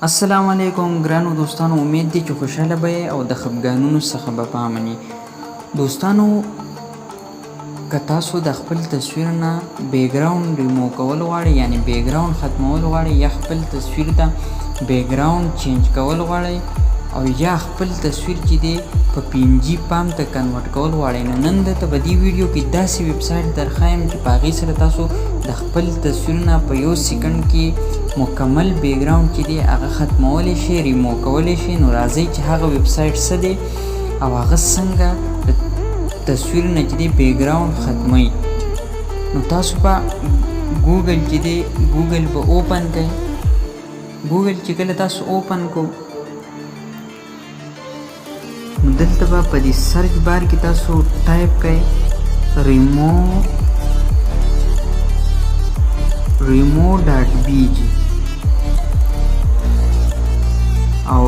السلام علیکم ګرانو دوستانو، امید دی چې خوشحاله به یې او د خفګانونو څخه به پامن یې. دوستانو، که تاسو د خپل تصویر نه بیکګراوند ریموو کول غواړئ، یعنی بیکګراوند ختمول غواړئ، یا خپل تصویر ته بیکګراوند چینج کول غواړئ، او یا خپل تصویر چې دی په پی این جی فارم ته کنورټ کول غواړئ، نو نن درته په دې ویډیو کې داسې ویب سایټ درښایم چې په هغې سره تاسو د خپل تصویر نه په یو سیکنډ کې مکمل بیکګراوند چې دی هغه ختمولی شئ، ریموو کولی شئ. نو راځئ چې هغه ویب سایټ څه دی او هغه څنګه د تصویر نه چې دی بیکګراوند ختموي. نو تاسو به ګوګل چې دی ګوګل به اوپن کړئ. ګوګل چې کله تاسو اوپن کو، نو دلته به په دې سرچ بار کې تاسو ټایپ کړئ remo.bg او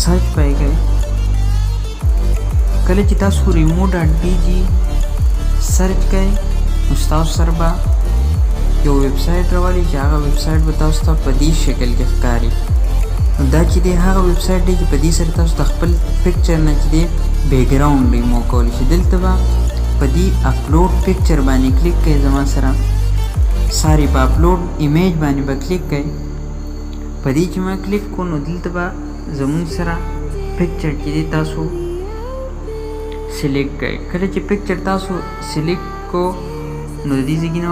سرچ پای کړئ. کله چې تاسو remo.bg سرچ کړئ، نو ستاسو سره به یو ویب سایټ راولي چې هغه ویب سایټ به تاسو ته په دې شکل کې ښکاري. نو دا چې دی هغه ویب سایټ دی چې په دې سره تاسو د خپل پکچر نه چې دی بیکګراوند ریموو کولی شئ. دلته به په دې اپلوډ پکچر باندې کلیک کړئ، زما سره ساری په اپلوډ ایمیج باندې به کلیک کړئ. په دې چې ما کلیک کړو، نو دلته به زموږ سره پکچر چې دی تاسو سلیکټ کړئ. کله چې پکچر تاسو سلیکټ کو، نو د دې ځای نه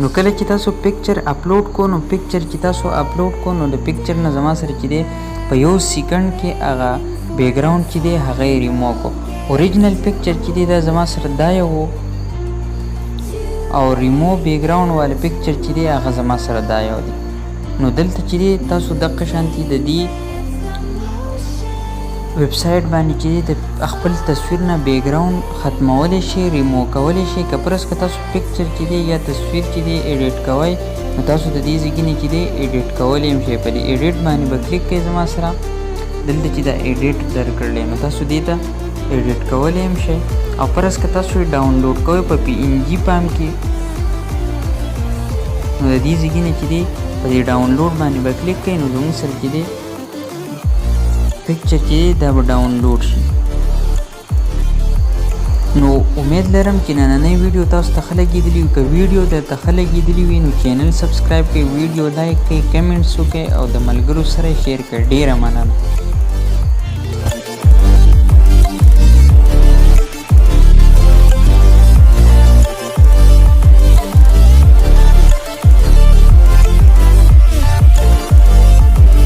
نو کله چې تاسو پکچر اپلوډ کو، نو پکچر چې تاسو اپلوډ کو، نو د پکچر نه زما سره چې دی په یو سیکنډ کې هغه بیکګراوند چې دی هغه یې ریموو کو. اوریجنل پکچر چې دی دا زما سره دا یو، او ریموو بیکګراوند والا پکچر چې دی هغه زما سره دا یو دی. نو دلته چې دی تاسو دقه شانتي د دې ویب سایټ باندې چې دی د خپل تصویر نه بیکګراوند ختمولی شئ، ریموو کولی شئ. که فرض که تاسو پکچر چې دی یا تصویر چې دی ایډیټ کوئ، نو تاسو د دې ځای نه چې دی ایډیټ کولی هم شئ. په دې ایډیټ باندې به کلیک کړئ. زما سره دلته چې دا ایډیټ درکړلی، نو تاسو دې ته ایډیټ کولی هم شئ. او فرض که تاسو یې ډاونلوډ کوئ په پی این جی فارم کې، نو د دې ځای نه چې دی په دې ډاونلوډ باندې به کلیک کړئ، نو زموږ سره چې دی پکچر چې دی دا به ډاونلوډ شي. نو امید لرم چې نننۍ ویډیو تاسو ته ښه لګېدلي وي. که ویډیو درته ښه لګېدلي وي، نو چینل سبسکرایب کړئ، ویډیو لایک کړئ، کمنټس وکړئ او د ملګرو سره شیر کړئ. ډېره مننه.